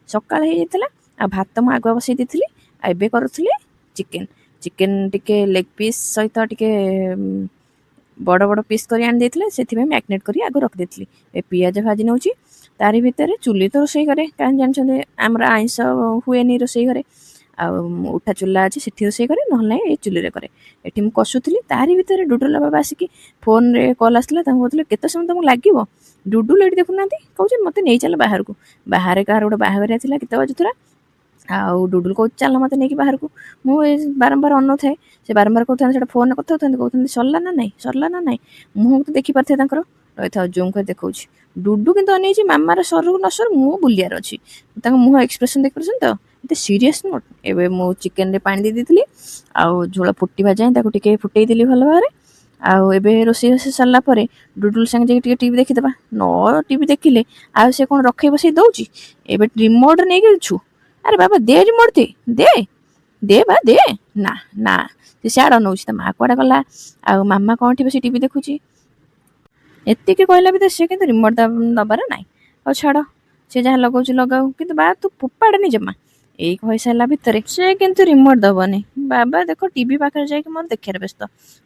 ସକାଳ ହେଇଯାଇଥିଲା ଆଉ ଭାତ ମୁଁ ଆଗୁଆ ବସେଇ ଦେଇଥିଲି। ଆଉ ଏବେ କରୁଥିଲି ଚିକେନ୍। ଚିକେନ୍ ଟିକେ ଲେଗ୍ ପିସ୍ ସହିତ ଟିକେ ବଡ଼ ବଡ଼ ପିସ୍ କରି ଆଣି ଦେଇଥିଲେ, ସେଥିପାଇଁ ମ୍ୟାରିନେଟ୍ କରି ଆଗରୁ ରଖିଦେଇଥିଲି। ଏ ପିଆଜ ଭାଜି ନେଉଛି। ତାରି ଭିତରେ ଚୁଲି ତ ରୋଷେଇ କରେ, କାରଣ ଜାଣିଛନ୍ତି ଆମର ଆଇଁଷ ହୁଏନି ରୋଷେଇ ଘରେ। ଆଉ ଉଠା ଚୁଲା ଅଛି, ସେଠି ରୋଷେଇ କରେ, ନହେଲେ ନାହିଁ ଏଇ ଚୁଲିରେ କରେ। ଏଠି ମୁଁ କଷୁଥିଲି, ତାରି ଭିତରେ ଡୁଡୁଲ ବାବା ଆସିକି ଫୋନ୍ରେ କଲ୍ ଆସିଥିଲା, ତାଙ୍କୁ କହୁଥିଲେ କେତେ ସମୟ ତମକୁ ଲାଗିବ। ଡୁଡୁଲ ଏଠି ଦେଖୁନାହାନ୍ତି, କହୁଛି ମୋତେ ନେଇ ଚାଲ ବାହାରକୁ। ବାହାରେ କାହାର ଗୋଟେ ବାହାଘରିଆ ଥିଲା, ଗୀତ ବାଜୁଥିଲା। ଆଉ ଡୁଡୁଲ କହୁଛି ଚାଲ ମୋତେ ନେଇକି ବାହାରକୁ। ମୁଁ ଏ ବାରମ୍ବାର ଅନଉଥାଏ, ସେ ବାରମ୍ବାର କହୁଥାନ୍ତି, ସେଇଟା ଫୋନ୍ରେ କଥା ହଉଥାନ୍ତି, କହୁଥାନ୍ତି ସରିଲା ନା ନାହିଁ, ସରିଲା ନା ନାହିଁ। ମୁହଁକୁ ତ ଦେଖିପାରିଥାଏ ତାଙ୍କର। ରହିଥାଉ, ଜୁମ୍ କରି ଦେଖାଉଛି। ଡୁଡୁ କିନ୍ତୁ ଅନେଇଛି ମାମାର ସରୁ ନ ସରୁ, ମୁଁ ବୁଲିବାର ଅଛି। ତାଙ୍କ ମୁହଁ ଏକ୍ସପ୍ରେସନ୍ ଦେଖିପାରୁଛନ୍ତି ତ, ଏତେ ସିରିୟସ୍ ନୋଟ୍। ଏବେ ମୁଁ ଚିକେନରେ ପାଣି ଦେଇ ଦେଇଥିଲି ଆଉ ଝୋଳ ଫୁଟିବା ଯାଏଁ ତାକୁ ଟିକେ ଫୁଟେଇ ଦେଲି ଭଲ ଭାବରେ। ଆଉ ଏବେ ରୋଷେଇ ରୋଷେଇ ସରିଲା ପରେ ଡୁଡୁଲ ସାଙ୍ଗେ ଯାଇକି ଟିକେ ଟିଭି ଦେଖିଦେବା। ନ ଟିଭି ଦେଖିଲେ ଆଉ ସେ କ'ଣ ରଖେଇ ବସେଇ ଦେଉଛି? ଏବେ ରିମୋଟ୍ ନେଇକି ଛୁ। ଆରେ ବାବା ଦେ ରିମୋଟ୍, ଦେ ଦେ ଦେ ବା ଦେ। ନା ନା, ସେ ସିଆଡ଼େ ଅନଉଛି, ତା ମା କୁଆଡ଼େ ଗଲା ଆଉ ମାମା କ'ଣ ଏଠି ବସି ଟିଭି ଦେଖୁଛି। ଏତିକି କହିଲା ଭିତରେ ସେ କିନ୍ତୁ ରିମୋଟ୍ ଦବାର ନାହିଁ। ହଉ ଛାଡ଼, ସେ ଯାହା ଲଗାଉଛି ଲଗାଉ, କିନ୍ତୁ ବା ତୁ ଫୋପାଡ଼ନି ଜମା। ଏଇ କହିସାରିଲା ଭିତରେ ସେ କିନ୍ତୁ ରିମୋଟ୍ ଦବନି। ବାବା ଦେଖ, ଟିଭି ପାଖରେ ଯାଇକି ମୋର ଦେଖିବାରେ ବ୍ୟସ୍ତ।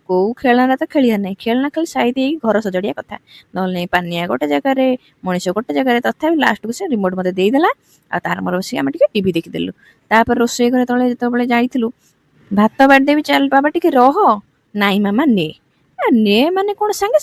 କୋଉ ଖେଳନା ତ ଖେଳିବାର ନାହିଁ, ଖେଳନା ଖାଲି ସାଇତି ହେଇକି ଘର ସଜାଡ଼ିବା କଥା, ନହେଲେ ନାହିଁ ପାନିଆ ଗୋଟେ ଜାଗାରେ, ମଣିଷ ଗୋଟେ ଜାଗାରେ। ତଥାପି ଲାଷ୍ଟକୁ ସେ ରିମୋଟ୍ ମୋତେ ଦେଇଦେଲା ଆଉ ତାର ମୋର ବସିକି ଆମେ ଟିକେ ଟିଭି ଦେଖିଦେଲୁ। ତାପରେ ରୋଷେଇ ଘରେ ତଳେ ଯେତେବେଳେ ଯାଇଥିଲୁ, ଭାତ ବାଢ଼ିଦେବି, ଚାଲ ବାବା ଟିକେ ରହ। ନାଇଁ ମାମା ନେ ନେ, ମାନେ କ'ଣ ସାଙ୍ଗେ